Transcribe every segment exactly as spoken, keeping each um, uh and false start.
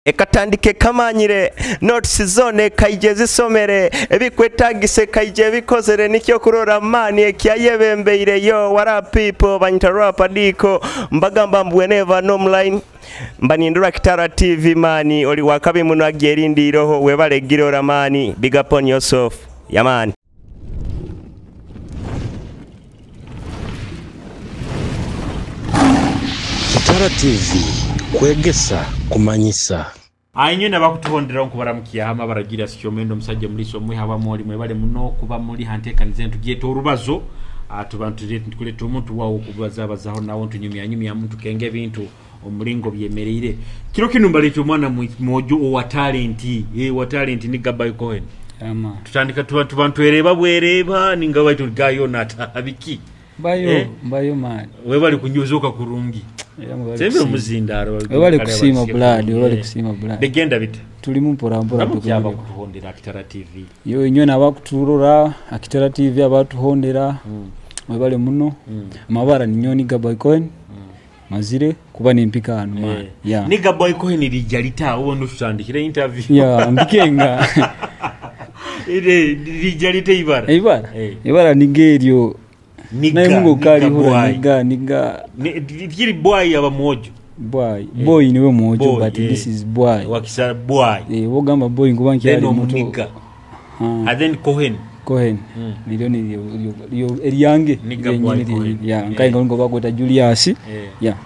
Ekatandika ekamanyire, notes zoona ekaija ezisomere, ebikwetagisa ekaija ebikozere, nikyo kurora maani ekyayebembeire. Yo, what up people, banyita Rapa Diko, mbagamba mbu whenever no online, mba nindora Kitara T V maani, oli wa kabi muno agyerindiireho, webale girora maani, big up on yourself, yeah man. Kitara T V, kwegesa, kumanyisa. Inywe n'abakutuhonderaho nkubaramukya hamu, abaragiira Sikyomendo omusaija omuliisa omwiha abamu oli, mwebale muno kuba muli ha nteekaniza enu tugyeta orubazo. Ah, tuba nitule-, nitukuleetera omuntu waawe okubazaabazaho nawe nitunyumyanyumyamu nitukenga ebintu omu mulingo byemereire. Kiro kinu mbaleetera omwana mwi-, mwojo owa talenti, eh, owa talenti ni Gabai Cohen. Ama. Tutandika tuba, tuba nitwereeba bwereeba, ninga baitu gayo nata-, abiki? Mbayo, eh? Mbayo man. Webale kunyozoka kurungi. Era mubale Sembe kusiima. Omuzindaaro, webale kusiima, Blood, webale eh, kusiima, Blood. Bigenda bita? Tuli mu mpora mpora. Namu tukunyerera. Kyaba kutuhondera Akitara T V. Yo, inywe n'abakuturora, Akitara T V abatuhondera, mm, mwebale muno. Mm. Amabara ni nyowe ni Gabai Cohen. Mm. Mazire kuba nempika hanu, man. Eh. Yeah. Ni Gabai Cohen liija lita, obu nitutandikira interview. Yeah, mbikenga. Ire, liija lita ibara? Ibara? Eh. Ibara niga eryo. Niga, naye mungu niga kali hura boy. Niga, niga. Ni, tikiri boy aba mwojo. Boy. Eh. Boy niwe mwojo, boy, but eh, this is boy. Wakisa boy. Eh, bogamba boy nkuba nkyali muto. Then omuniga. Ah. And then Cohen. Cohen. Mm. Niryo, niryo, niryo, niryo eryange. Niga boy Cohen. Ya, eh, nkainga ngo bakweta Julius. Eh. Ya.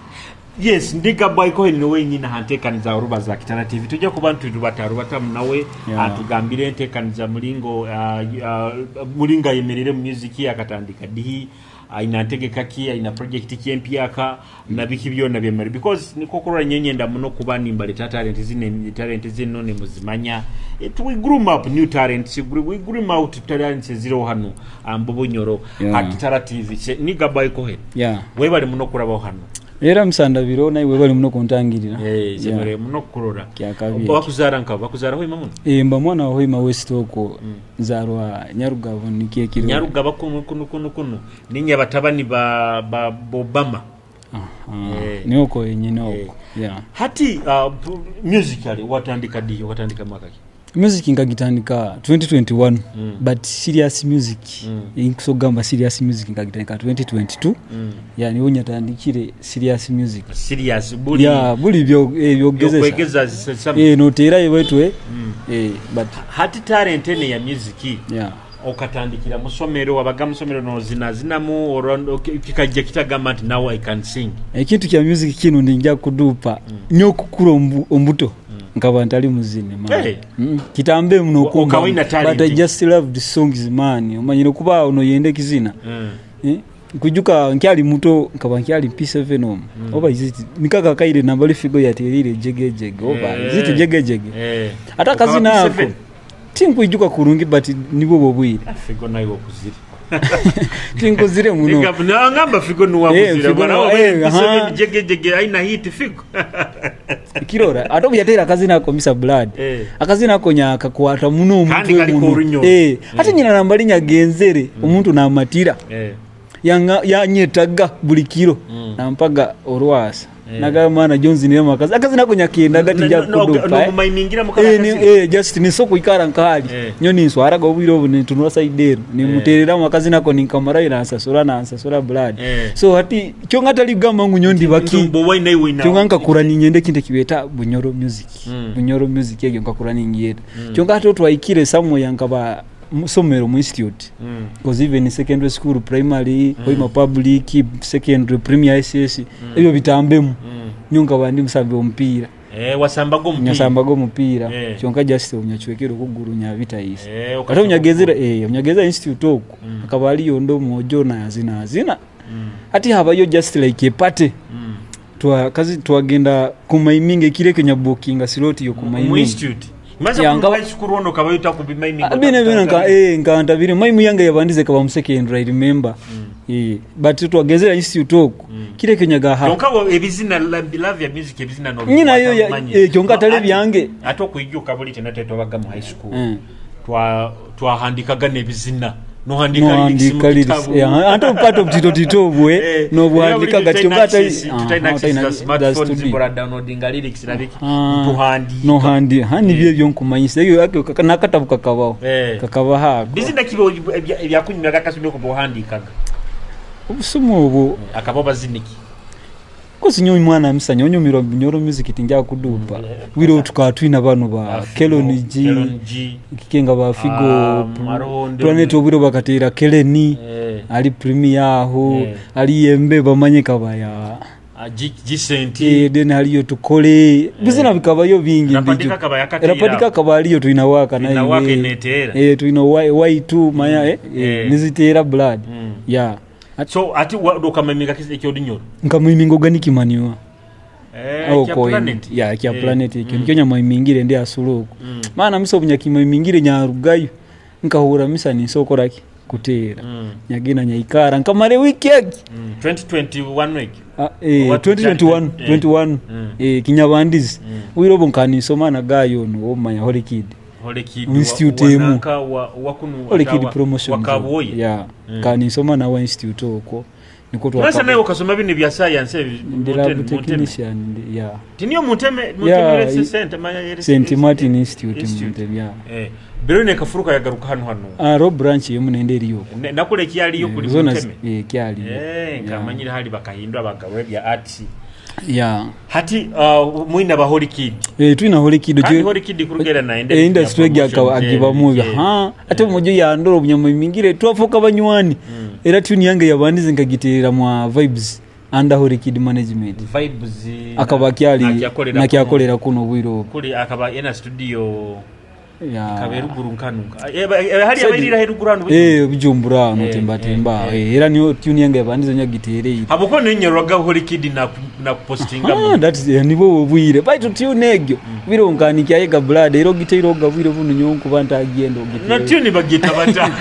Yes, Niga Boy Cohen niwe nyina ha nteekaniza Orubaza Kitara T V. Tujja kuba niturubatarubatamu nawe, yeah, atugambire enteekaniza mulingo, ah, ah, mulingo ayemerire mu music ye, akatandika dihi, aina ntegeka ki, aina project ki empyaka, na biki byona byemere. Because nikwo kurora nyowe nyenda muno kuba nimbaleta talent zinu, talent zinu nimuzimanya. It, we groom up new talents, we groom out talents eziriho hanu, ah, mu Bunyoro, yeah, ha Kitara T V. Se, Niga Boy Cohen. Yeah. Webale muno kurabaho hanu. Era musandabiro, naye webale muno kuntangirira. Eh, yeah, nsemeriire muno kukurora. Kyakabi. Oba bakuzaara nka, bakuzaara Hoima muno? Eh, mba mwana wa Hoima West okwo. Mm. Nzarwa Nyarugabo, nikyo ekiro. Nyarugabo kunu, kunu, kunu, kunu. Ninya batabani ba, ba, ba Obama. Aha. Eh. Niho kwenyini okwo. Eh. Yeah. Hati, uh, pu-, musically, watandika di, watandika mwaka ki? Music nkagitandika twenty twenty-one, mm, but serious music, mm, nkusobora kugamba serious music nkagitandika twenty twenty-two. Mm. Yeah, niho nyatandikire serious music. Serious, buli, yeah, buli byo, eh, byogezesa. Byogezesa, se-, some- eh, noteerayo baitu, eh. Mm. Eh, but hati talent enu ya music, yeah, okatandikira musomero, wabaga musomero nozinazinamu, or-, oki-, kikaija kitagamba nti, "Now I can sing"? Ekintu kya music kinu ninja kudupa. Mm. Nyowe kukura omu bu-, omu buto, mm, nkaba ntali muzini, man. Eh. Mm. Kitambe muno. Wa-, okaba kumba, oine talent. But I just love the songs, man. Omanyire kuba aho noyenda ekizina. Mm. Eh? Nkwijuka nkyali muto, nkaba nkyali P seven omu. Mm. Oba is it, nikako akaire nambere Figo yatereire jege jege. Oba, eh, is it jege jege? Eh. Ate okaba akazina ako, P seven? Tinkwijuka kurungi, but nibwo obwo bwire. Ah, Figo nawe okuzire. Tinkuzire muno. Nigamba, nangamba Figo nuwe, eh, akuzire. Figo mwana nuwe, we, eh, aha. P seven jege jege, aina hit Figo. Kirora, ate obu yateire akazina ako, Mister Blood. Eh. Akazina ako nyakakwata muno omutwe muno. Kandi kali korunyoro. Eh, hati, mm, nyina nambere nyagenzere, mm, omuntu namatira. Eh. Yanga-, yanyetaga buli kiro, mm, nampaga orwasa. Eh. Nagamba, "Mwana Jones, niwe makazi." Akazina ako nyakendaga, na, tinja na, na, kudupa, eh. Nomumayimingira mu kara. Eh, ni, akazina? Eh, just ninso kwikara nkali. Eh. Nyowe ninswaraga obwire obu, nintunura side enu. Eh. Nimutereramu akazina ako, ninkamarayo, nansasura, nansasura, Blood. Eh. So, hati, kyonka tali kugamba ngu nyowe ndi baki. Nti, nti, nti, kyonka nkakura ninyenda ekintu ekibeta Bunyoro music. Mm. Bunyoro music egyo nkakura ninyenda. Mm. Kyonka hati otwahikire somewhere nkaba mu somero, mu institute. Mm. 'Cause even secondary school, primary, mm, Hoima Public, secondary, premier, S S, mm, ebyo bitambemu. Mm. Nyowe nkaba ndi musambi w'omupiira. Eh, wasambaga omupiira? Nyasambaga omupiira. Eh. Kyonka just obu nyacwekere okuguru nyabita isi. Eh, ate obu nyagenzere, eh, obu nyagenzere institute oku, mm, hakaba haliyo ondi omwojo nazina, azina. Mm. Hati habayo just like a party. Mm. Twa-, kazi-, twagenda kumaiminga ekiro ekyo nyabukinga slot yo kumaiminga. Mu institute? Maze ya, ku nkaba high school ono okaba otakubimayiminga. Ah, bino, bino nka, eh, nka ntabire. Mayimu yange yabandize ekaba mu secondary, I remember. Mm. Eh, but twagenzere institute oku. Mm. Kiro ekyo nyaga ha. Kyonka bo ebizina, la-, love ya music, ebizina no nyina yo ya, eh, kyonka atali byange. Ate okwijuka buli tena twetwabaga mu high school. Mm. Twa-, twahandikaga n'ebizina. Nohandiika lyrics mu kitabu. Yeah, ante obupata obutito tito obwe, eh, nobuhandiika gati, kyonka ati, tutaina access, aha, tutaina access za smartphones, studio. Bora downloadinga lyrics na biki, ah, tuhandiika. Nohandiika. Ha, nibyo ebyo nkumanyisa. Ebyo, ako, kaka-, n'akatabu kakabaho. Eh. Kakabaho ako. Bizi na kibo ebya, ebyakunyumyaga akasumi okuba ohandiikaga. Obusumi obwo. Akaba baziniki. Kosi nyowe mwana misa, nyowe nyumirwa Bunyoro music tinja kudupa. Mm, eh, bwire obu tukaba twina banu ba Figo, Kelon G, Kelon G, Kikenga ba Figo, um, Pl-, Marondo. Planet obwire bakateera Keleni, eh, ali Premier aho, eh, ali Yembe bamanye kabaya. Ah, G-, G Saint. Eh, then haliyo Tukole. Eh. Bizina bikabayo bingi. Rapadika akaba yakateera. Rapadika akaba aliyo twina waka na twina waka iwe. Ineteera. Eh, twina Y-, Y two, maya, mm, eh, eh, eh, niziteera blood. Mm. Yeah. Ati so, ati wa-, okamaminga kizi ekyo Bunyoro? Nkamaminga Organic Manure. Eh, aho kya ko Planet? Ya, kya, eh, Planet ekyo. Mm. Nikyo nyamamingire ndi asulu okwo. Mm. Maana misa obu nyakimamingire nyarugayo. Nkahurra misa ninsobola kukora ki? Kuteera. Mm. Nyagenda nyaikara. Nkamara ewiki egi. Mm. Twenty twenty-one egi? Ah, eh, oba twenty twenty-one, twenty twenty-one, eh, twenty-one. Mm. Eh, Kinyabandizi. Mm. Bwire obu nkaba ninsoma na guy onu, omanya Holy Kid. Holy Kid, mu institute emu. Wa, wa nanka, wa, wa kunu, Holy Kid wa, Promotions. Wa Kabuoya. Yeah. Mm. Kandi nsoma nawe institute okwo. Nikwo twakaba. Nawe okasoma binu bya science ebi, ndi lab technician, ndi, yeah. Tiniyo Munteme, Munteme, yeah, yali Saint, manya yali Saint Martin Institute, Institute. Munteme, yeah. Eh, biro ne kafuruka yagaruka hanu hanu. Ah, ro branch emu nende eriyo. Ne, nakule kyali yo kuli Munteme. Eh, kyali yo. Eh, yeah. Nkamanyire hali bakahindura bagawe bya arts. Yeah. Hati, uh, mwina ba Holy Kid. Eh, twina Holy Kid. Kandi Holy Kid kurugera na industry, eh, industry egi akaba agibamu, eh. Ha, ate omujo yandora obunyamwimingire, twafoka banywani. Mm. Era tune yange yabandize nkagiterera mwa Vibes under Holy Kid Management. Vibes, akaba akyali, nakyakolera kuno. Nakyakolera kuno obwire obu. Kuli akaba ena studio. Ya. Kabe ruguru nkanu nka. Eh, ba-, eh, hali so, abairira he ruguru hanu Bujumbura? Eh, Bujumbura hanu, eh, temba, eh, temba. Eh. Eh, era niyo tune yange yabandize nyagitereire. Habwokuba niyo nyarwaga Holy Kid na, na kupostinga. Ah, mu that is, eh, nibwo obwire. Baitu tune egyo. Mm. Biro nkani kya yega blood. Era ogiteire oga bwire bunu nyo nkuba ntagenda ogiteire. Na tune bagita bata?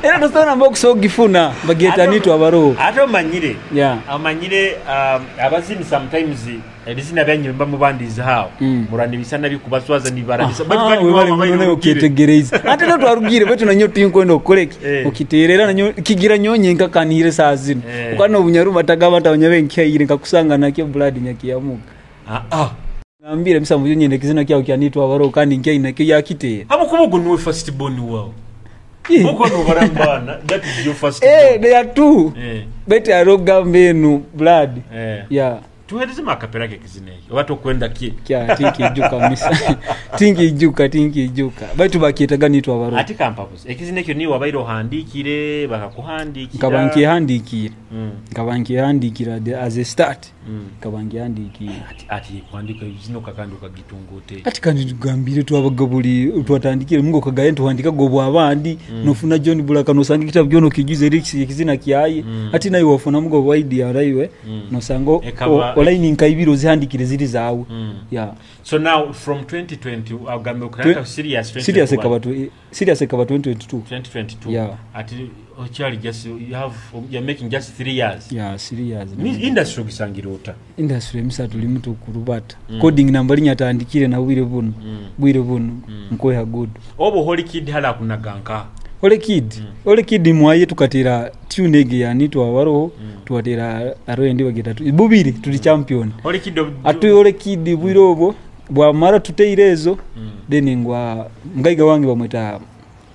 Era nosana mbo kusogifuna. Bageta nitu abaroho. Ate omanyire. Yeah. Omanyire, um, abazini sometimes Ebizina byanyu mba mubandiize hao. Mm. Murwanibisa nabi kubaswaza nibarabisa. Aha, baitu kandi webale muno nawe okyetegereze. Ate no twarugire, baitu nanyo tinkwenda okukora ki? Eh. Okiterera nanyo, kigira nyowe nyenka kanihire saaha zinu. Eh. Okaba n'obunyaruma tagaba nti abanyabe nkihaire, nkakusanga nakyo blood nyakiyamuka. Ah, ah. Ngambire, misa mbu nyine ekizina kyawe kyanitwa abaroho kandi nkyaine nakyo yakitera. Habwokuba ogu nuwe first born wawe. Eh. Ogu nuwe barambana, that is your first born. Eh, they are two. Eh. Baitu haroho gamba enu, blood. Eh. Yeah. Tuherezemu akapera k'ekizina ekyo. Oba tokwenda ki? Kya, tinkijuka misa. Tinkijuka, tinkijuka. Baitu bakyetaga nitwe abaroho. Ati kampabuze. Ekizina ekyo niwe wabaire ohandiikire, bakakuhandiikira? Nkaba nkyehandiikire. Mm. Nkaba nkyehandiikira the, as a start. Mm. Nkaba nkyehandiikire. Ati, ati kuhandiika ekizina okagenda okagitunga ote? Ati kandi tugambire twabaga buli, twatandikire, mungu okagaya nti ohandiikaga obw'abandi, mm, nofuna John Bulaka, nosanga ekitabu kyona okijuze lyrics y'ekizina kyaye. Mm. Ati nawe wafunamu obwa idea, raiwe. Mm. Nosanga o-, ekaba o-, o-, line nka ibiri ozihandikire ziri zaawe. Mm. Yeah. So now, from twenty twenty, agambe okutandika twe-, serious, serious twenty twenty-one. Ekaba twe-, serious ekaba twenty twenty-two. Twenty twenty-two. Yeah. Ati, okyali just, you have, you're making just three years. Yeah, three years. Ni industry ogisangire ota? Industry emisa tuli muto kurubata. Mm. Coding nambali nyatandikire na bwire bunu. Mm. Bwire bunu. Mm. Nkweha good. Obo Holy Kid hali akunaga nka? Holy Kid. Mm. Holy Kid mwaye tukatera tune ege ya nitwe abaroho, mm, twatera aroho endi bageta tu-, bubiri, tuli champion. Holy Kid of atu Holy Kid bwire obwo, bwamara tuteire ezo, mm, then ngwa, mugaiga wange bamweta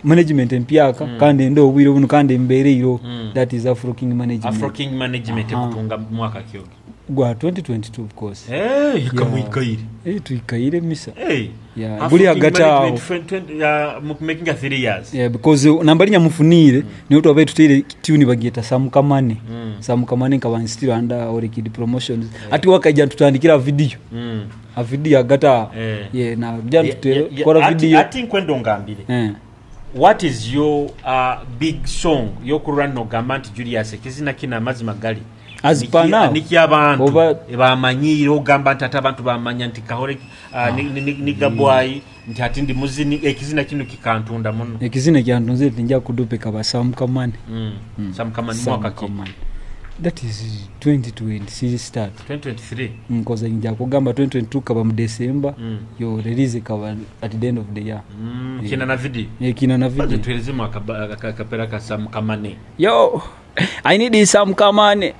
management empyaka, mm, kandi ndi obwire bunu kandi mbereiro, mm, that is Afro King Management. Afro King Management. Aha. Ekutunga mwaka ki ogu? Gwa twenty twenty-two, of course. Eh, yeah. Ikamu ikaire. Eh, tuikaire misa. Eh. Yeah, Afro King hagati aho. Management twenty twenty, uh, mu kumakinga three years. Yeah, because, uh, nambali nyamufunire, mm, niyo twabaire tuteire tune bagiyeta Sam Kamane. Mm. Sam Kamane nkaba nsitire under Holy Kid Promotions. Yeah. Ati wakaija ntutandikira video. Mm. A video hagati aho. Eh. Yeah, na bija ntute-, yeah, yeah, kora ati, video. Ati nkwenda ongambire. Eh. What is your, uh, big song yokurora nogamba nti Julius ekizina kinu amazima gali? As per now, niki abantu oba bamanyire, ogamba nti ati abantu bamanya nti Kahore, uh, ni, ni, ni, ni Gabwai, nti hati ndi muzini, ekizina kinu kikantunda muno. Ekizina ekyantunzire tinja kudupa ekaba Sam Kamani. Mm. Mm. Sam Kamani, Sam mwaka ki? Kamani. That is twenty twenty, series start. Twenty twenty-three. Mm, 'cause nja kugamba twenty twenty-two kaba mu December. Mm. Yo, release kaba at the end of the year. Mm, Eh. Kina na video? Eh, kina na video. Tuherezemu akaba-, aka-, akapera ka Sam Kamane. Yo, I need some Kamane.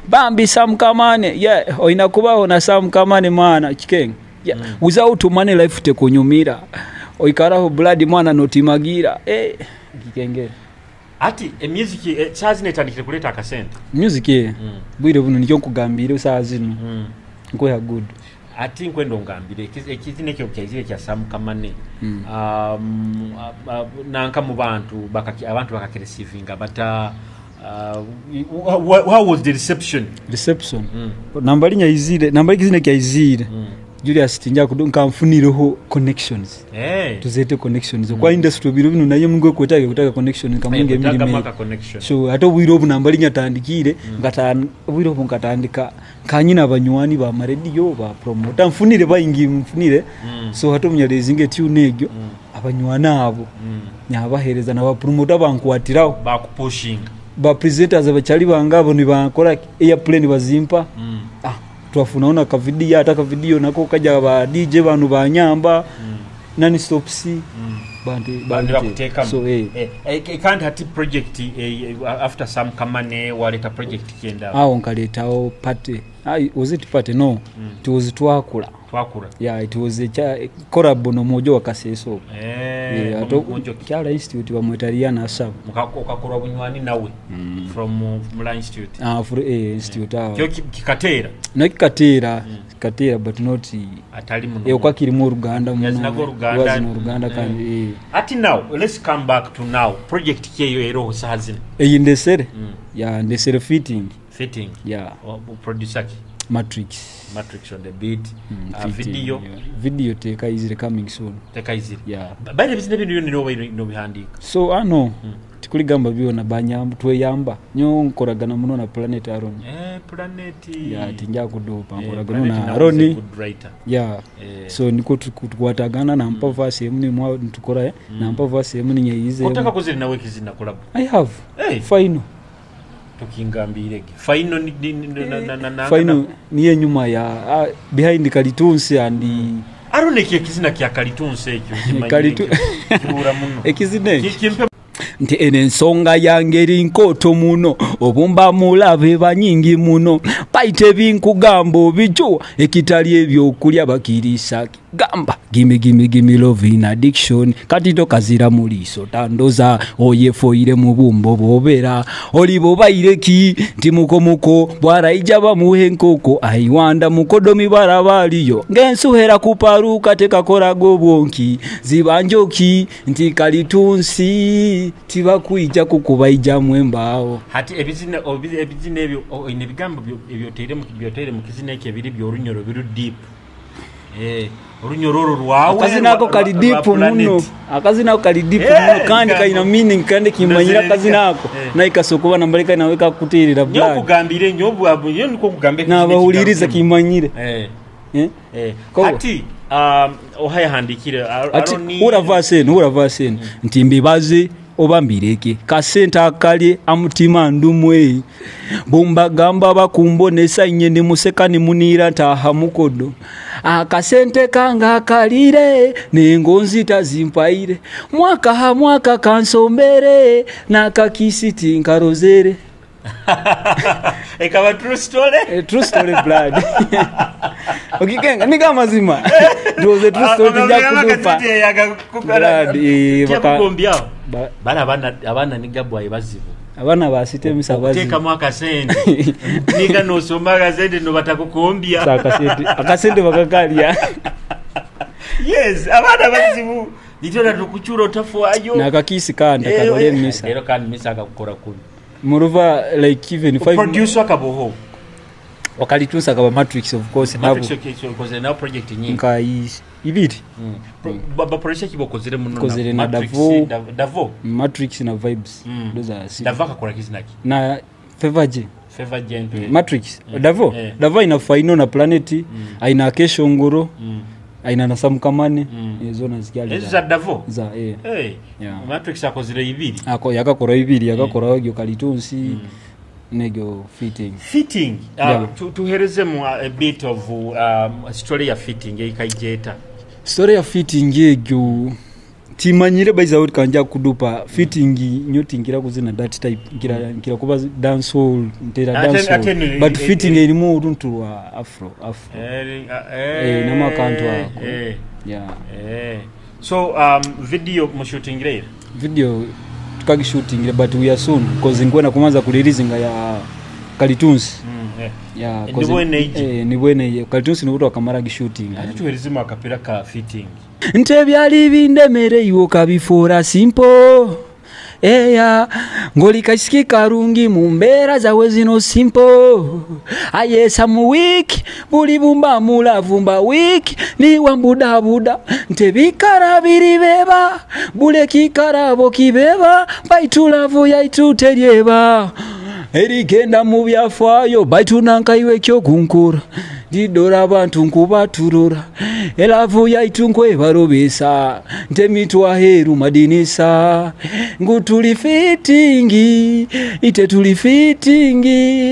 Bambi Sam Kamane. Yeah, oina kubaho na Sam Kamane, mwana, Kikenge. Yeah, Mm. Without money life tekunyumira. Oikaraho blood, mwana, notimagira. Eh, Kikenge. Hati, e music, e, saaha zinu etandikire kuleeta akasente? Music, eh. Mm. Bwire bunu nikyo nkugambiire saaha zinu. Mm. Nkweha good. Hati nkwenda ongambire, eki-, ekizina ekyo kyaizire kya Sam Kamane. Mm. Um, a-, a-, nanka mu bantu, bakaki-, abantu bakakireceivinga bata, uh, wha-, wha-, how was the reception? Reception? Mm. Nambali nyaizire, nambali ekizina kyaizire. Mm. Julius, tinja kudu-, nka nfunireho connections. Eh. Tuzete connections. Mm. Kwa industry biro binu nayo mungu ekwetaga, ekwetaga connection, nka Eh, mungu ekwetaga emirimu. Maka connection. So, hati obwire obu nambali nyatandikiire, Mm. nkatan-, obwire obu nkatandika, nkanyina abanywani ba ma radio, ba promoter. Nfunire baingi, nfunire. Mm. So, hati obu nyalezinga tune egyo, Mm. abanywani abo, Mm. nyabahereza na ba promoter bankwatiraho. Bakupushinga. Ba presenters abakyali bange abo nibakora ki? Airplay nibazimpa. Mm. Ah, twafunaho na ka video, ate aka video nako kajya ba D J banu banyamba. Mm. Nani stops. Mm. Bandi, Bandi bandi bakutekamu. So, eh. Eh, eh, k-, kandi hati project, eh, eh, after Sam Kamane, waleta project kyenda. Aho nkaletaho party. Ah, was it party? No. Mm. It was Twakura. Twakura. Yeah, it was a cha-, collab no Mwojo wa Kasese ogu. Eh, Yeah, no ato-, Mwojo ki? Kyara Institute bamweta Rihanna Asaba. Muka-, okakorwa bunywani nawe? Mm. From, uh, Mula Institute. Ah, for, eh, Institute, Eh. ah. Kyo ki-, kikateera? No, kikateera. Mm. Kikateera, but not, Atali muno. Eh, okwa kirimu Oluganda muno. Yazinaga Oluganda. Yazina Oluganda Mm. kandi, eh. Ati now, let's come back to now. Project ki eyo eroho saaha zinu? Eyi ndesere? Mm. Ya, ndesere fitting. Fitting. Yeah. O, o, producer ki? Matrix. Matrix on the beat. Mm, Uh, fitting, video? Yeah. Video tekaizire, coming soon. Tekaizire. Yeah. Ba-, baire ebizina binu byona noba ino-, nobihandiika? So, ano, Mm. tikuligamba byona, banyamba, tweyamba. Nyo nkoragana muno na Planet Aaron. Eh, Planet. Yeah, tinja kudupa, Eh, nkoragana Planet na nawe Aaron. Is a good writer. Yeah. Eh. So, niko tuku-, tukwatagana, nampa Mm. verse emu, nimwa-, nitukora, eh, Mm. nampa verse emu, ninyeyize emu. Otakakozere nawe ekizina collab? I have. Eh. Final. Tokingambirege. Final ni, ni, ni, na, na, na, na, Final na niyo enyuma ya, ah, behind Kalitunsi and Aaron, ekyo ekizina kya Kalitunsi ekyo, kimanyire Kalitu- ekyo, kihura muno. Ekizina ekyo? Ki-, kimpe- Nti eno ensonga yange eri nkooto muno, obu mba mulabe banyingi muno, baitu ebinkugamba obijuwa, ekitali ebyokulya bakiriisa ki? Gamba, gimme, gimme, gimme love in addiction. Kati tokazira mu liiso, tandoza, oyefoire mu bumbo bobera. Oli bobaire ki? Nti muko muko, bwaraija bamuhe enkoko. Aiwanda mukodomi baraba aliyo. Ng'ensuhera kuparuka tekakoraga obwonki. Ziba njoki, nti Kalitunsi, tibakwija kukubaijamu embaaho. Hati ebizina, obi-, ebizina ebyo, o-, oine ebigambo byo-, ebyotairemu, byotaire mu kizina eki ebiri by'Orunyoro biri deep. Eh, Orunyoro orwo rwawe, Akazina ako rwa-, kali rwa-, deep rwa muno. Planet. Akazina ako kali deep Eh, muno, kandi ngambo. Kaina meaning, kandi kimanyira Ndozere akazina ako. Eh. Naye kasobola kuba nambere kaina nawe kakuteerera Nyowe blood. Nkugambire, nyowe bwa-, nyowe nikwo nkugambire Nabahuliriza ekizina kimanyire. Eh. Eh? Eh. Ko. Hati, um, oha yahandiikire? Ar-, Ati, Aroni? Hura verse enu, hura verse enu. Mm. Nti mbibaze oba mbireke. Kasente akali amutima ndumwe. Bumbagamba bakumbonesa inywe nimuseka nimuniira ntaha mukodo. Akasente kange akaliire, n'engonzi tazimpaire. Mwaka ha mwaka kansombere, n'akakiisi tinkarozere. Ekaba true story? Eh, true story, blood. Okikenga, niga amazima. It was a true story, Ah, tinja kudupa. Blood, eh, baka- Kyakugombyaho. Ba- Bali abaana, abaana niga bwayi bazibu. Abaana ba site emisa bazibu. Okutekamu akasente. Niga nosoma akasente no batakukombya. Sa akasente, akasente bakakalya. Yes, abaana bazibu. Nitwena tukucura otafaayo. N'akakiisi kandi, Eh, akarole eh, emisa. Leero kandi misa akakukora kubi. Muruva, like, even five Producer akaboho. Okalitunsa akaba Matrix, of course, Matrix, nabo. Okay, so okozere nabo project nyingi. Nka i-, ibiri. Mm. Pro-, Mm. ba, ba producer ki bokozere muno na Nkozere na Matrix, Davo. Da-, Davo? Matrix na Vibes. Mm. Those are six. Davo akakora kizina ki? Na Favor J. Favor J, eh. Matrix. Eh, Davo? Eh. Davo aina Final na Planet, Mm. aina Akeshongoro, Mm. aina na Sam Kamane, Mm. eh, zona zikyali Ezi za za Davo? Za, eh. Eh. Yeah. Matrix akozire ibiri? Ako, yakakora ibiri, Mm. yakakora ogyo Kalitunsi. Mm. Negyo fitting. Fitting. Uh, yeah. Tu-, tuherezemu uh, a bit of um, story ya fitting, eikaijeta. Story ya fitting egyo. Timanyire by the way kanja kudupa fitting nyo tingira kuzina that type. Nkira, nkira kuba dance hall, ntera dance hall. But fitting erimu oluntu lwa afro, afro. Eh, eh, eh, namu akantu ako. Eh. Yeah. Eh. So, um, video mushootingire ira? Video tukagishootingire, but we are soon, 'cause nkwenda kumanza kureleasinga ya Kalitunsi. Mm, eh. Yeah, 'cause nibwo ene ije? Eh, nibwo ene ije. Kalitunsi nibwo twakamara gishootinga. Ati tuherezemu akapira ka fitting. Nti ebyali bindemere iwe okabifoora simple. Eya, ngoli kasiki karungi mu mbeera zawe zino simple. Ayesa mu week, buli bumba mula vumba week, niwa mbuda buda. Nti bikara biri beba, bule kikara bo kibeba, baitu love yaitu teryeba. Erigenda mu byafaayo, baitu nankaiwe ekyokunkora. Ndidora abantu nkubaturora. Elavu yaitu nkwebarobesa. Ntemitwa heru madinisa. Ngu tuli fitting. Ite tuli fitting.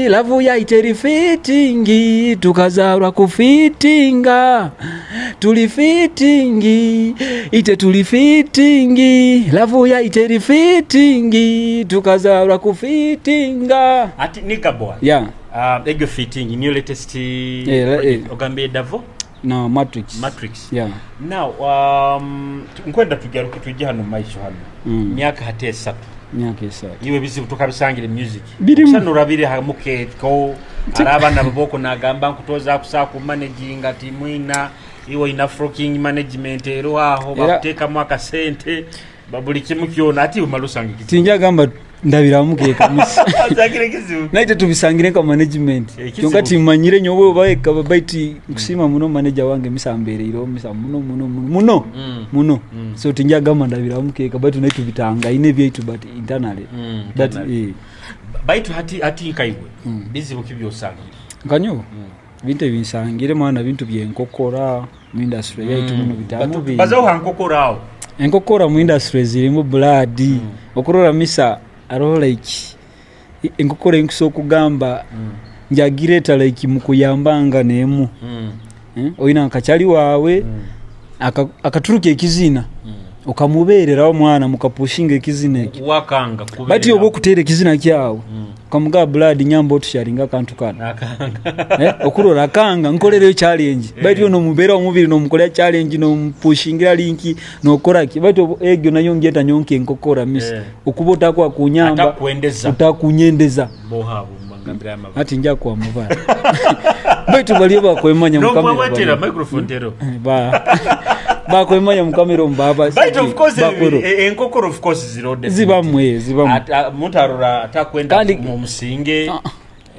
Lavu yaitu eri fitting. Tukazarwa ku fittinga. Tuli fitting. Ite tuli fitting. Lavu yaitu eri fitting. Tukazarwa ku fittinga. Ati nigga boy. Yeah. Ah, egyo fitting niyo latest. Eh, la- eh. Ogambe Davo? No, Matrix. Matrix. Yeah. Now, um, tu- nkwenda tugaruke tujje hano mu maiso hano. Mm. Myaka hati esatu. Myaka esatu. Iwe bizibu tukabisangire music. Birimu. Kusanura biri ha mukeko. Ari abaana b'oku nagamba nkutoza kusa ku managing ati mwina. Iwe ina frocking management ero aho. Era- bakutekamu akasente. Ba-, buli kimu kyona, ati omara osanga ekizibu. Tinjagamba ndabiramu keka misa. Osangire ekizibu. Naitwe tubisangire nka management. Ekizibu. Kyonka timanyire nyowe oba ekaba baiti nkusiima muno manager wange misa ambereireho misa muno, muno, muno, muno. Mm. Muno. Mm. So tinjagamba ndabiramu keka baitu naitwe bitangaine byaitu but internally. Mm, but, internally. Eh. Baitu hati, hati nkaiwe, mm, bizibu ki byosangire? Nka nyowe? Mm. Bintu ebinsangire mwana bintu byenkokora mu industry yaitu muno bitamu bingi. Bazaho ha nkokora aho. Enkokora mu industry zirimu blood. Mm. Okurora misa aroho like i- enkokora enkusa okugamba mm, njagireta like mukuyambanga nemu. Mm. Eh? Oina nkachali wawe mm, aka- akaturuka ekizina mm, okamubereraho mwana mukapushinga ekizina ekyo. Wakanga kubera. Bati obo okutera ekizina kyawe. Mm. Kamuga blood nyamba otusharinga akantu kana. Akanga. Eh, okurora akanga nkorereyo challenge. Eh. Baitu ono mubeera omubiri nomukolera challenge, nomupushingira linki, nokora ki? Baitu obu- egyo nayo ngeta nyonka enkokora misi. Eh. Okuba otakwa kunyamba, atakwendeza. Utakunyendeza. Boha abo mbangambira amabara. Ati nja kwa mubara. Baitu baliyo bakwemanya. No, mukama wetera microphone tero. Eh, ba. Bakwemanya mukama ero mbaba. Baitu of course bakuru. E- e- enkokora of course zirode. Zibamu, eh, zibamu. At- a- muntu arora atakwenda kandi mu musinge. Ah,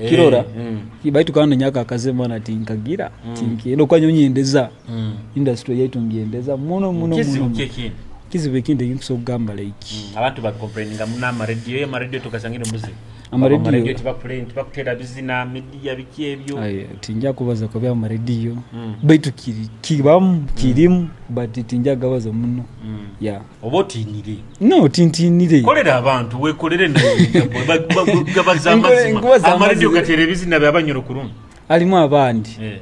eh, kirora. Mm. Ki- baitu kandi nyaka akazema na tinkagira. Mm. Tinki. Ndo kwa nyonyendeza. Mm. Industry yaitu ngyendeza. Muno, muno, kizibu muno. Kizibu ekindi ekinkusobora kugamba like. Mm. Abantu bacomplaininga muno amaradio, amaradio tukasangire mbuzi. Amaradio. Amaradio tibakutera bizina, media biki ebyo. Aye, tinja kubaza kubi amaradio. Mm. Baitu kiri, kibamu, mm, kirimu, but tinja gabaza muno. Mm. Yeah. Oba otinire? No, tintinire. Kolera abantu, wekolere nawe. Ba- ba- ba- gabaza amazima. Nkole- nkubaza amaradio amazima. Gatera ebizina by'abanyoro kurungi. Alimu abandi. Eh.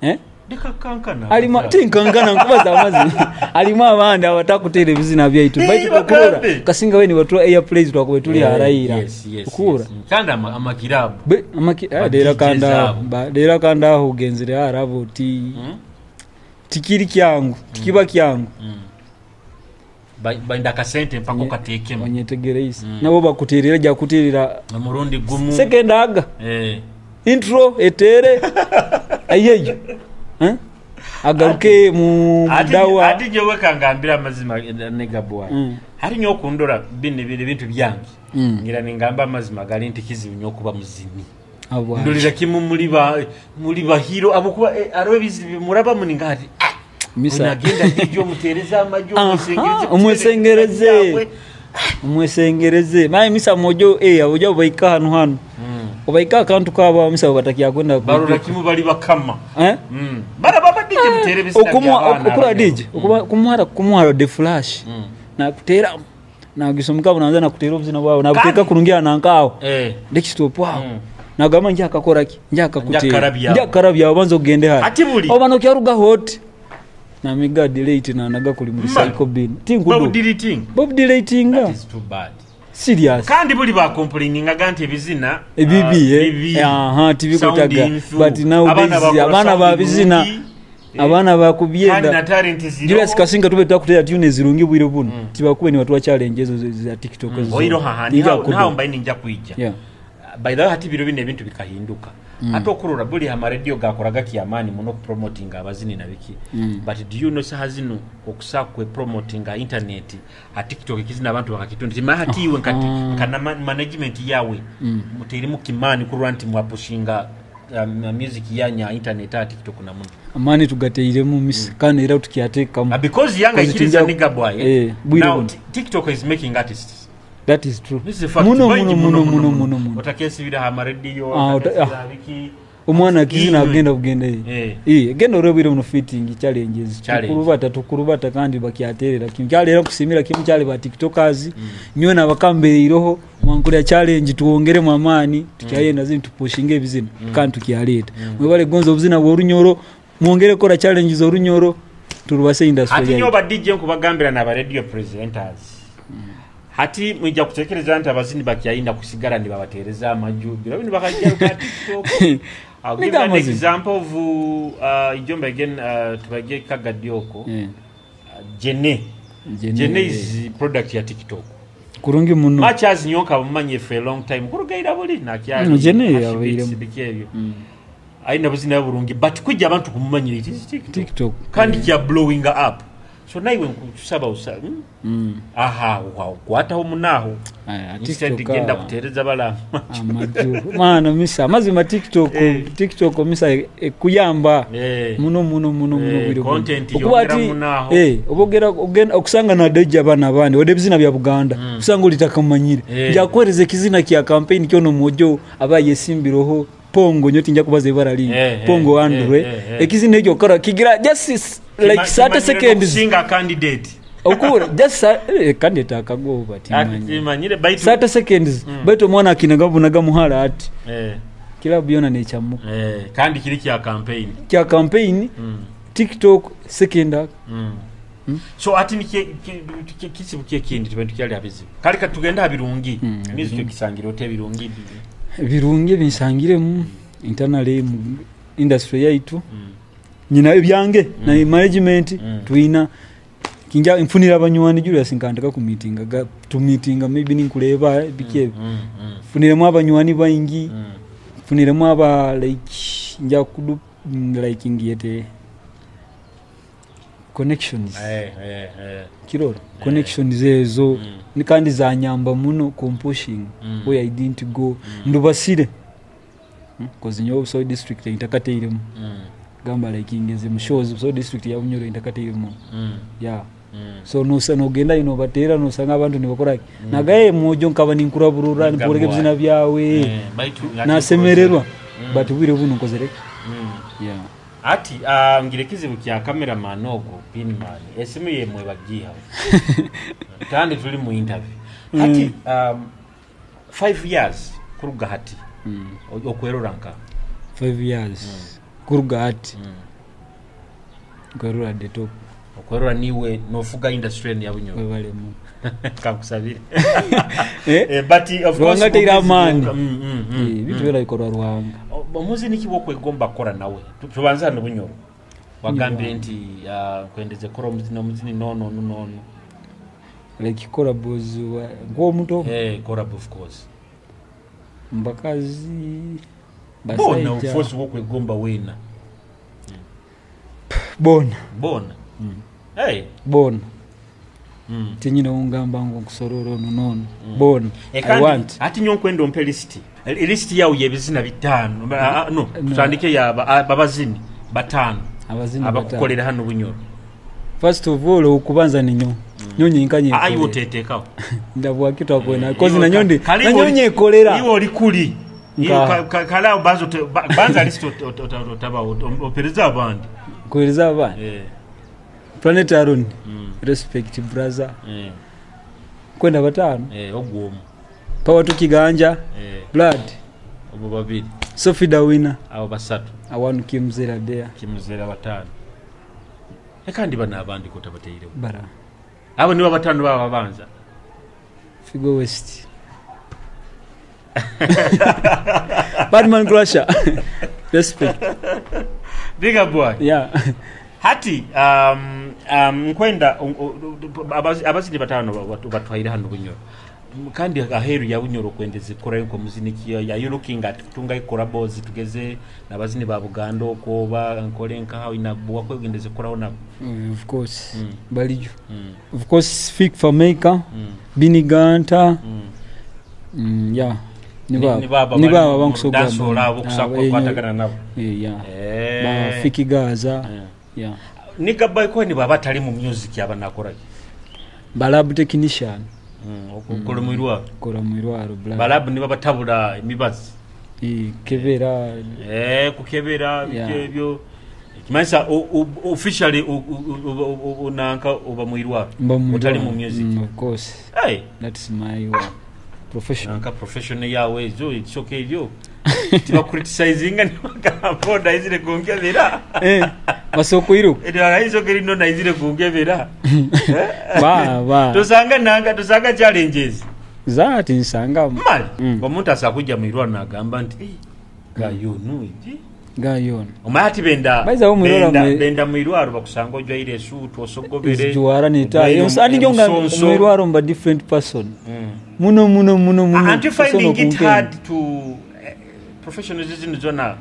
Eh? Leka kankana. Alimu, tinkankana nkubaza amazima. Alimu abandi abatakutera ebizina byaitu. Eh, baitu okurora, kasinga bene batura airplays twakuba tuli eh, haraira. Yes, yes, okurora. Yes. Kandi ama- amakirabu. Be- amaki- ah, ba dera D Js kandi aho, abo. Ba- dera kandi aho ogenzere harabo ti- hmm? Tikiri kyangu, tikiba kyangu. Mm. Ba- bainda akasente mpaka onye- okateekemu. Onyetegereize. Mm. Nabo bakuteerera, ajja kuteerera omurundi gumu. Second aga. Eh. Intro eteere. Ayeyo. Eh? Agaruke mu ati- dawa. Ati nyowe kangambira amazima, eh, nigga boy. Mm. Hati nyowe okundora binu biri bintu byange. Mm. Ngira ningamba amazima gali nti kizibu nyowe kuba muzini. Habwaki? Ndolera kimu muli ba, muli ba hero, habwokuba, eh, haroho ebizibu bimurabamu ninga ati, ah, misa. Onagenda D J omutereze amaju, aha, omwesengereze, omwesengereze. Omwesengereze. Naye misa mojo, eh, ojo obaika hanu hanu. Mm. Obaika akantu kabo, misa batakyakwenda barora kujuka. Kimu bali bakama. Eh? Mm. Bara baba D J mutere ebisina okumuha-, by'abaana okura abanyoro. D J, mm, okuba-, kumuhara, kumuhara the flash. Mm. Nakutera Nagisomeka, naanza nakuteera obuzina bwawe, nabuteeka kurungi aha nanka aho. Eh. Desktop aho. Mm. Nagamba, "Nja kakora ki? Nja kakuteera. Nja kakarabya. Nja kakarabya, obanza ogende hali." Hati buli. Oba nokyaruga hot. Namiga delete, nanaga kuli muri cycle bin. Tinkudu. Bob deleting. Bob deleting. That is too bad. Serious. Kandi buli ba complainingaga nti ebizina, ebibi, ah, eh, bibi. Aha, tibikotaga. But now abaana babizina. Eh. Abaana bakubyenda. Kandi na talent ziriho. Julius Kasinga tube twakuteera tune zirungi bwire bunu. Mm. Tibakuba nibatwa challenge ezo ze-, za TikTok ezo. Oiro haha, nihaho mbaire ninja kwija. Yeah. By the way, hati biro binu ebintu bikahinduka. Mm. Hati okurora buli ha ma radio gakoraga kyamaani muno kupromotinga abazini na biki. Mm. But do you know, saha zinu okusa kwe promotinga ha internet, ha TikTok, ekizina abantu bakakitunda. Timanya hati iwe nka ti-, nka na ma-, management yawe, muteiremu kimaani kurora nti mwapushinga, um, music yanyu ha internet, ha TikTok na muno. Amaani tugateiremu misi, kandi era tukyatekamu. Ah, because yanga ikiriza nigga boy, eh? Eh, bwire bunu. Now, Ti-, TikTok is making artists. That is true. This is a fact. Muno, muno, muno, muno, muno. Otakesibira ha ma radio, ah, otakesibira ha biki. Omwana akizina agenda bugenda ye. Eh. Eh, genda orebe bwire buno fitting challenges. Challenge. Tukurubata, tukurubata kandi bakyaterera kimu. Kyali era kusiimira kimu kyali ba TikTokers. Mm. Nyowe nabakambeireho, mwankulira challenge, twongeremu amaani, tukyayenda zinu tupushinge ebizina, kandi tukyaleeta. Mm. Mwebale gonza obuzina bw'Orunyoro, mwongere kukora challenges Orunyoro, turubase industry yaitu. Hati nyowe ba D J nkubagambira na ba radio presenters. Mm. Hati mwija kutekereza nti abazini bakyayenda kusigara nibabatereza amaju. Biro binu bakagaruka ha TikTok. I'll give you an example of, uh, Ijomba again, uh, tubage Kagadi oko. Eh. Uh, Jene. Jene, Jene is product ya TikTok. Kurungi muno. Much as nyowe nkaba mumanyire for a long time. Kuruga ira buli, nakyali. Mm, Jene yabairemu. Biki ebyo. Mm. Aina buzina burungi, but kwija abantu kumumanyira, it is TikTok. TikTok. Kandi kya blowing up. So naiwe nkusaba osa-, hmm? Mm. Aha, wa-, kwataho munaho. Aya, instead TikTok, genda ah, kutereza bala amaju. Mwana, misa, mazima TikTok, eh, TikTok, misa, e-, ekuyamba. Eh. Muno, muno, muno, muno, eh, bwire bunu. Content okuba yongera ati, munaho. Eh, obogera, ogen-, okusanga na deja abana abandi, ode bizina bya Buganda. Mm. Kusanga oli takamanyire. Eh. Nja kuhereza ekizina kya campaign kyo n'omwojo aba yesimbireho. Pongo, nyowe tinja kubaza ibara lindi. Eh, eh, Pongo Andrew, eh, eh, eh. Ekizina ekyo kukora, kigira just s-, like, thirty seconds. Singa candidate. Okura, just sa-, eh, candidate akagoba, ati, timanyire. Timanyire, baitu thirty seconds, mm, baitu omwana akinaga bunaga muhara ati. Eh. Club yona nechamuka. Eh, kandi kiri kya campaign. Kya campaign, mm, TikTok, second. Mm. Hmm? So, hati niki, ki, ki, ki, kizibu ki ekindi? Tube tukyali ha bizibu. Kale, ka tugende ha birungi. Hmm, music ebirungi. Okisangire ota ebirungi? Ebirungi ebinsangiremu, internally mu industry yaitu. Hmm. Nyina ebyange, hmm, na management, hmm, twina. Kinja, nfunire abanywani, Julius, nkanteka ku meeting, ga, tu meeting, maybe ninkureeba, biki ebi. Hmm, hmm, hmm. Nfuniremu abanywani baingi. Hmm. Nfuniremu aba, like, nja kudu, mm, like, ngiyete. Connections. Eh, eh, eh. Kirora? Eh. Connections ezo. Mm. Ni kandi zanyamba muno kumpushinga. Mm. Where I didn't go. Mm. Ndubasire. Hmm? 'Cause nyowe Busoga district ntakatairemu. Mm. Gamba like ngeze mu shows, Busoga district ya Bunyoro ntakatairemu. Mm. Yeah. Mm. So, nosa-, nogendayo nobateera, nosanga abantu nibakora ki? Mm. Nagaye mwojo nkaba ninkuraburura, nimpurra ebizina byawe. Eh, baitu, nasemererwa. Mm. But bwire bunu nkozere ki? Mm. Yeah. Hati, ah, ngire kizibu kya cameraman ogu, Pinman. Esimu ye mwebagiihaho. Kandi tuli mu interview. Hati, mm, um, five years kuruga hati. Mm. O-, okwerora nka? Five years. Mm. Kuruga hati. Mm. Nkwerora the top. Okwerora niwe nofuga industry enu ya Bunyoro. Webale muno. Kankusabire. Eh? Eh, but of course, Ruhanga taira amaani. Mm, mm, mm, eh, bintu mm, byona bikorwa Ruhanga. O-, omuzini ki wokwegomba kukora nawe? Tu-, tubanze hanu Bunyoro. Wagambire nti, ah, nkwendeze kukora omuzini, omuzini n'onu, onu, n'onu. Like collabos wa, nk'omuntu omu? Eh, collab, of course. Mu bakazi, bona, basaija. Of course, wokwegomba wena. Bona. Bona? Mm. Eh. Bona. Mm. Tinyine ungamba ngu nkusorora onu n'onu. Mm. Bona. Eh, I kandi, want. Hati nyowe nkwenda ompe list. Eh, list yawe y'ebizina bitaano. Ah, ah, no, no. Tutandike ya ba-, ah, abazini bataano. Abazini bataano. Abakukolera hanu Bunyoro. First of all, okubanza ninyowe. Mm. Nyowe nyenkanye. Ah, iwe otetekaho. Ndabwaki twakwena? Eh, 'cause iwe nanyowe ka-, ndi, kale nanyowe oli, nyekolera. Iwe oli kuli. Iwe nkaha? Ka-, ka-, kale aho banza ote-, ba-, banza list ot-, ot-, ot-, ot-, otaba ot-, om-, opereza abandi. Kuhereza abandi? Eh. Planet Aaron. Mm. Respect, brother. Eh. Kwenda bataano? Eh, ogwo omu. Power to Kiganja, eh, Blood. Obo babiri. Sophie Dawina. Abo basatu. Awanu Kimzera there. Kimzera bataano. E, kandi banu abandi ko tabataireho? Bara. Abo nibo bataano baba babanza. Figo West. Badman Crusher. Respect. Big up, boy. Yeah. Hati, um, um, nkwenda, um, um, abazi-, abazini bataano ba-, batu-, batwaire hanu Bunyoro. Kandi aheeru ya Bunyoro okwendeze kukorayo nk'omuzini ki? Are you looking at kutungayo collabos, tugeze n'abazini ba Buganda okwo, oba nkole nkaha, oina wakwendeze kukoraho nabo? Mm, of course. Mm. Baliyo. Mm. Of course, Fik Fameica, mm, Bini Ganta. Mm. Mm, yeah. Ni, niba-, ni baba niba bali mu bankusoga dancehall abo, ah, kusa-, eh, kwatagana nabo. Eh, yeah. Eh. Ba Fik Gaza. Eh. Yeah. Nigga Boy ko niba batali mu music aba nakora ki? Ba lab technician. Mm, oku-, mm, okora mu irwaro? Kora mu irwaro, bla. Ba lab niba batabura emibazi? Eh, kebera. Eh, kukebera, yeah, bike ebyo. Kimanyisa, o-, o-, officially, o-, o-, nanka oba mu irwaro. Mba mu irwaro. Otali mu music. Mm, of course. Hey. That's my work. Profession. Nanka profession yawe ezo, it's okay ebyo. Tiba criticizinga, nibagamba, "Onaizire kunkebera." Eh, basokoirwe. Eh, nibagamba, "It's okay, no, naizire kunkebera." Eh? Ba, ba. Tosanga nanga, tosanga challenges. Za, tinsangamu. Mali, mm, omuntu asakwija mu irwaro nagamba nti, "Eh, gayo, mm, nuiji." Gayo. Omanyire hati benda, by the way, mu irwaro benda, mwe- benda mu irwaro bakusanga ojwaire esuutu, osogobere, ojwaire neta-, ojwaire ensani njonga omusonso. Mu irwaro mba different person. Mm. Muno, muno, muno, muno. Aren't you finding it hard to, eh, professionals zinu zona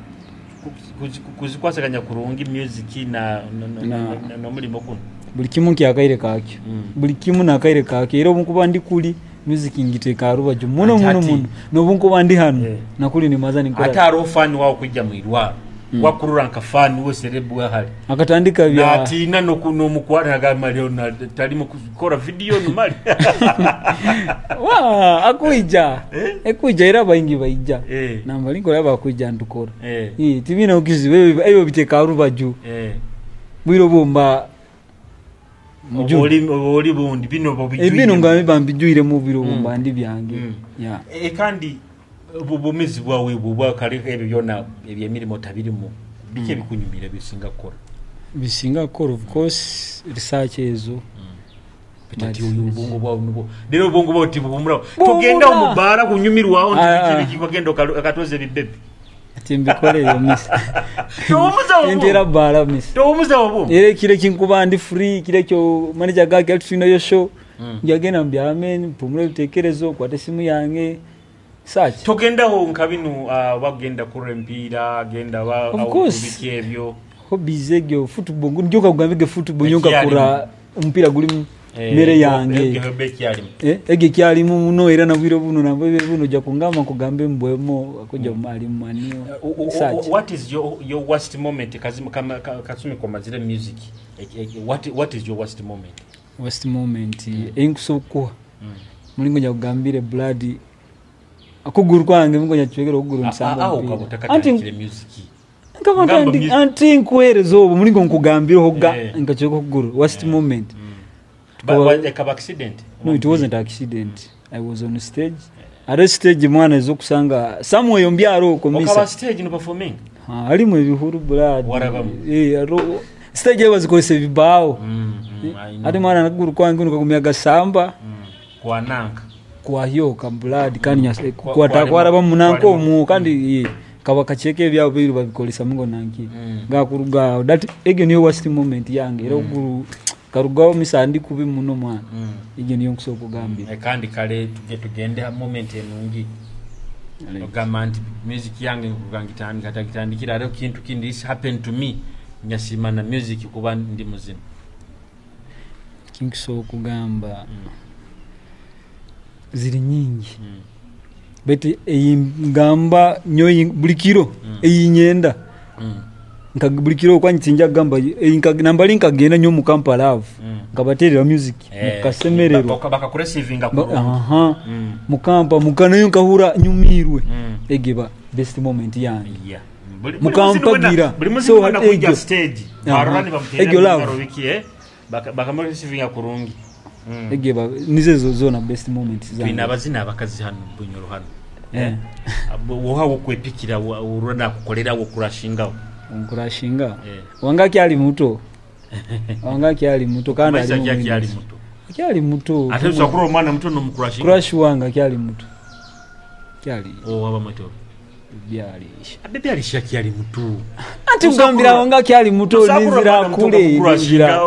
ku-, kuzi-, kuzikwasaganya kurungi music na, na, na, na, na, na, n'omulimo gunu? Buli kimu nkyakaire kakyo. Mm. Buli kimu nakaire kakyo. Era obunkuba ndi kuli, music ngiteeka ha rubaju muno, muno, muno. N'obunkuba ndi hanu, eh, nakuli nimaza ninkora. Ate haroho fan wawe kwija mu irwaro. Mm. Wakurora nka fan we, celeb we hali. Akatandika bya- Natiina n'oku-, n'omukwata, nagamba, "Mali, ona tali mu kukora video, no mali." Wa, akwija. Eh? Ekwija, era baingi baija. Eh. Namba, ninkuraba bakwija ntukora. Eh. Eh, tibiine okizibu, ebyo, ebyo biteeka ha rubaju. Eh. Bwire obwo mba Obu oli, obu oli bundi, binu obu eh, binu bijwiremu. Nga biba mbijwiremu biro obu mm. Mba ndi byange. Mm. Yeah. Eh, kandi obu-, obumizi bwawe obwa kale, ebyo byona eby'emirimo tabirimu, biki mm. Ebikunyumira bisinga kukora? Bisinga kukora, of course, research ezo. Mm. But ati oyo obwongo bwawe nubwo. Lero obwongo bwawe tibuhumuraho. Buhumura. Togenda omu baara kunyumirwaho nti ah, biki biki, okagenda okalu-, okatooza ebibebi. Ati mbikole eyo, miss. Tohumuza obu. Tintera bbaara, miss. Tohumuza obu. Era ekiro eki nkuba ndi free, ekiro ekyo manager gake ati twinayo show. Mm. Njagenda mbyame, mpumule ebitekerezo, nkwate esimu yange. Search. Togendaho nka binu, ah, bagenda kurora emipiira, genda ba-, of course. Biki ebyo. Hobbies egyo, football, ngu-, nyoka kugambige football, nyoka ekyalimu. Kura omupiira gulimu. Eh, mere yange. Ege, ege, ege ekyalimu. Eh, ege ekyalimu muno, era na bwire bunu, na bwire bunu, ojja kungamba nkugambe mbwemo, akujja mm. Ali mu Man U. Eh, o-, o-, o-, search. What is your, your worst moment? Kazim-, kama-, ka-, Kasumi komazire music. Eh, eh, what, what is your worst moment? Worst moment, mm. Enkusobola kukuha. Mm. Mulingo njja kugambire Blood. Okuguru kwange, mulingo njacwekera okuguru ah, nsange ah, ah, omupiira. Ukaba anti otakatandikire music. Nkaba ngamba ntandi-, music. Anti nkuhereza obu, mulingo nkugambireho ga, eh. Nkacweka okuguru. Worst eh. Moment. Mm. Ba-, wa-, ekaba accident? No, it wasn't accident. I was on stage. Are stage mwana ezo kusanga somewhere ombyaro oko misa. Okaba stage no performing? Ah, alimu ebihuru, Blood. Warabamu? Eh, aro-, stage ebazikozesa ebibaaho. Mm, mm, eh, I know. Ati mwana naguru kwange nuko kagumya gasamba. Mm. Kwananka. Kwahyoka, Blood, kandi nyas-, kwa-, kwata-, kwarabamu nanka omu, kandi, mm. Eh, kaba kacweka ebyabo bairu babikozesa mugo nanki. Mm. Gakuruga aho. That, egyo niyo worst moment yange. Era mm. Oguru, karugaho misa ndi kubi muno mwana. Mm. Egyo niyo nkusobora kugambira. Mm. Eh, kandi kale tuge-, tugende ha moment enungi. Right. Ogamba nti music yange nkuruga ngitandika, tagitandikira, hariho kintu kindi, this happened to me. Nyasiima na music kuba ndi muzima. Kinkusobora kugamba. Mm. Ziri nyingi. Mm. Baitu ei ngamba nyowe, buli kiro, mm. Ei nyenda. Mm. Nka buli kiro okwanyu tinja kugamba, ei nka-, nambali nkagenda nyowe mu Kampala abo. Mm. Nkabaterera music, eh, mukasemererwa. Baka-, bakakurecevinga kurungi. Aha. Mm. Mu Kampala, mukanayo nkahura nyumirwe. Mm. Egi eba best moment yange. Yeah. Buli, buli muzini wena, mukampagira. Buli muzini so, wena kwija egyo. Aha. Stage, barora nibamuterera egyo love. Biki, eh? Baka-, bakamurecevinga kurungi. Mm. Ege ba-, nizo ezo zoona best moments zange. Twine abazina abakazi hanu Bunyoro hanu. Eh. Eh? Abo, woha wokwepikira, wo-, orora nakukolera, wokurashingaho? Nkurashinga? Eh. Wange akyali muto. Wange akyali muto, kandi Maisha ali ki akyali mumwingi. Muto? Akyali muto. Ate usa kurora omwana muto nomukurashinga? Crush wange akyali muto. Akyali. Oh, waba muto. Baby Alisha. Baby Alisha akyali muto. Anti kugambira aho nga akyali muto, ninzira kule, ninzira.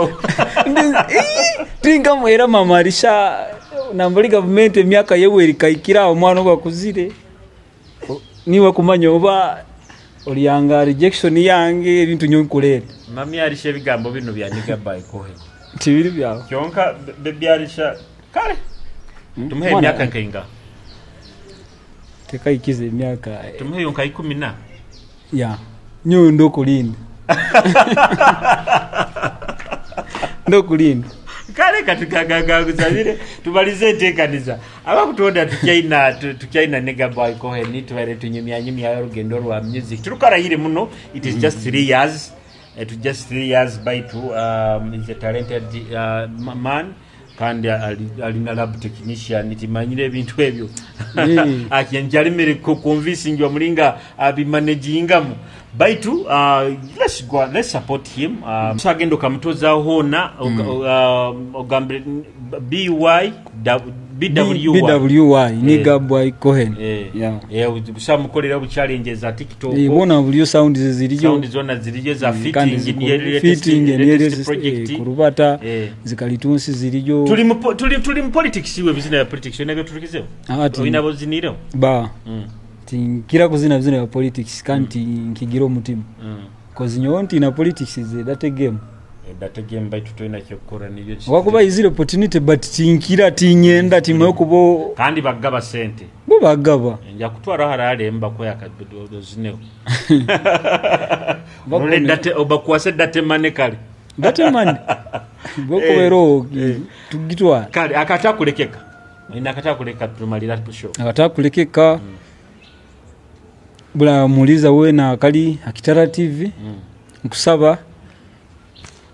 Ndi-, ii, tinkamuhera mama Alisha, nambali gavumenti emyaka yewe erikaikira, omwana obu akuzire. O-, niwe kumanya oba oli yanga rejection yange, ebintu nyowe nkuleeta. Mami Alisha ebigambo binu bya nigga boy Cohen. Tibiri byawe. Kyonka, be-, baby Alisha, kale. Hmm? Tumuhe emyaka nkainga? Tekaikize emyaka, eh. Tumuheyo nka ikumi na? Ya. Nyowe ndokulinda. Ndokulinda. Kale, kati ka-, ka-, ka-, kusabire, tubalize entekaniza. Abakutonda tukyaina, tu-, tukyaina nigga boy Cohen, tubaire tunyumyanyumya orugendo rwa music. Turukarahire muno, it is just three years. It is just three years, baitu, um, he's a talented, uh, ma-, man. Kandi ali, ali na lab technician, timanyire ebintu ebyo. Eh. Aki-, nkyali mere ku-, convincing omulinga abimanagingamu. Baitu, uh, let's go, let's support him. Uh, so agenda okamutozaho hoona, oga-, mm, o-, uh, ogambire, B Y, da-, B W Y. B W Y, eh. Nigga boy Cohen. Eh. Yeah. Eh, busamukolera bu challenges ati. TikTok. Eh, boona buliyo, sound ze ziriyo. Sound zoona ziriyo, za, mm, fitting, niyo latest, fitting, niyo latest, latest project. Eh, kurubata, eh, zikalitunsi ziriyo. Tuli mu po-, tuli, tuli mu politics, iwe bizina bya politics, oyina byoturikizeho? Ah, ati oyina bozinireho? Ba. Mm. Tinkira kuzina bizina bya politics, kandi, mm, tinkigira omutima. Mm. 'Cause nyowe ntiina politics is a dirty game. A dirty game, baitu toyina kyokukora, nibyo. Obu akuba izire opportunity, but tinkira, tinyenda, timanye kubo. Kandi bagaba sente. Bo bagaba. Nja kutwara harare mbakoya akabido ozineho. Bakune. Role date, obakwase date money kale. Date money. Bokubera, eh, ogi-, eh, tugitwara. Kale, akatakulekeka. Ina akatakuleka tumalira show. Akatakulekeka. Mm. Buli amuhuliza weena akali ha Kitara T V, mm, nkusaba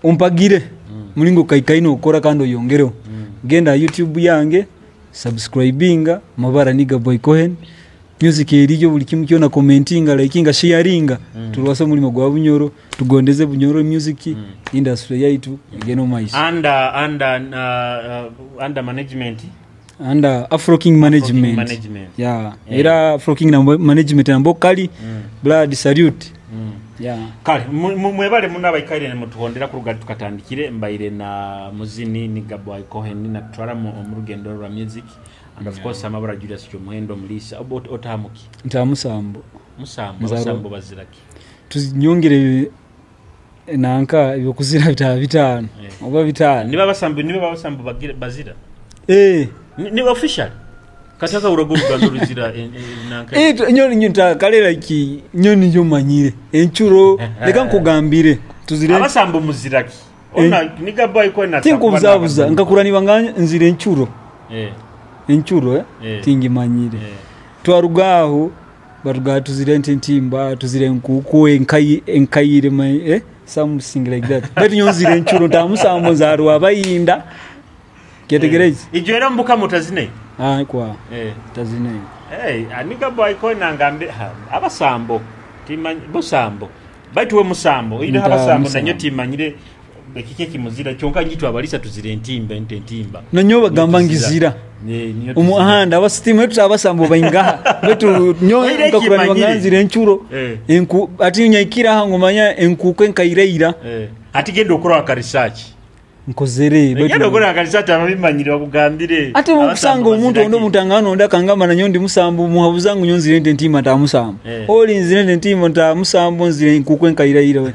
ompagire, mm, mulingo kaikaine okukora kandi oyongereho. Mm. Genda ha YouTube yange, subscribinga, amabara Nigga Boy Cohen. Music eriyo, buli kimu kyona, commentinga, likinga, sharinga. Mm. Turwase omulimo gwa Bunyoro, tugondeze Bunyoro music, mm, industry yaitu egende omu maiso. Under, under, uh, uh, under management? Under Afro King Management. Afro King Management. Yeah. Eh. Era Afro King na management nambere kali, mm, blood salute. Mm. Yeah. Kale, mu-, mu-, mwebale muno abaikaire nimutuhondera kuruga tukatandikire, mbaire na muzini Nigga Boy Cohen, natutwaramu omu rugendo rwa music. And of course, amabara Julius Kyomuhendo Mulisa. Obu ot-, otaha muki? Ntaha Musambo. Musambo, Abasambo bazira ki? Tuzi-, nyongere nanka ebyokuzira bitaba bitaano, eh, oba bitaano. Nibo Abasambo, nibo Abasambo bagira, bazira? Eh. Ni, ni official? Kataka urago Ruganda ruzira, eh, eh, nanka. Eh, tu-, nyo, nyo, ta-, kale, like, nyo niyo manyire. Enchuro, leka nkugambire. Tuzire Abasambo muzira ki? Ona, eh, Nigga Boy Cohen. Tinkubuzabuza, nkakura niba nga nzire enchuro. Eh. Enchuro, eh? Eh. Tingimanyire. Eh. Twaruga aho, batuga tuzire ente entimba, tuzire enkuku, enkayi-, enkayire, ma-, eh? Something like that. Baitu nyowe nzire enchuro, ntaha Musambo, nzarwa Abayinda. Kyetegereze. Eh. Ijwera omu Bukama otazineyo? Ah, kwa. Eh. Tazineyo. Eh, a Nigga Boy Cohen angambe, ha, Abasambo. Timanyi, Busambo. Baitu we Musambo, iri Abasambo, nanyo timanyire ekiki ekimuzira, kyonka nyitwe Abalisa tuzira entimba, ente entimba. Nanyo bagamba ngizira. Niyo tuzira. Ne, niyo tuzira. Omuhanda, abasitimu, etu Abasambo baingaha. Baitu nyo nkakura nibanganzira enchuro. Eh. Enku-, ati nyaikira aha ngumanya enkuku enkairaira. Eh. Ati genda okora aka research. Nkozere, baitu genda okora aka research, ababimanyire bakugambire. Ati obu kusanga omuntu ondi, omuntu angana ondi akangamba nanyo ndi Musambo, muhabuza ngu nyo nzire ente entimba ntaha Musambo. Eh. Oli nzire ente entimba ntaha Musambo, nzire enkuku enkairaira we.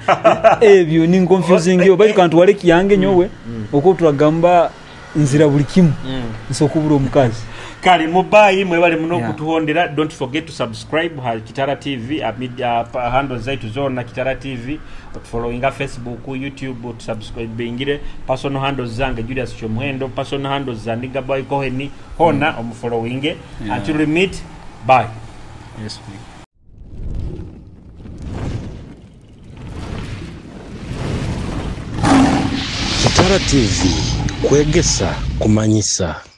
Ebyo ni confusing yo, baitu kantu wale kiyange nyowe, mm, mm, oku turagamba nzira buli kimu. Mm. Nso kubura omukazi. Kale, mubayi, mwebale muno, yeah, kutuhondera. Don't forget to subscribe ha Kitara T V, ha media, pa handles zaitu zona, Kitara T V. Otufollowinga Facebook, YouTube, otusubscribingire. Personal handles zange Julius Kyomuhendo, personal handles za Nigga Boy Cohen, hona, mm, omufollowinge. Yeah. Until we meet, bye. Yes, please. Kitara T V, kwegesa, kumanyisa.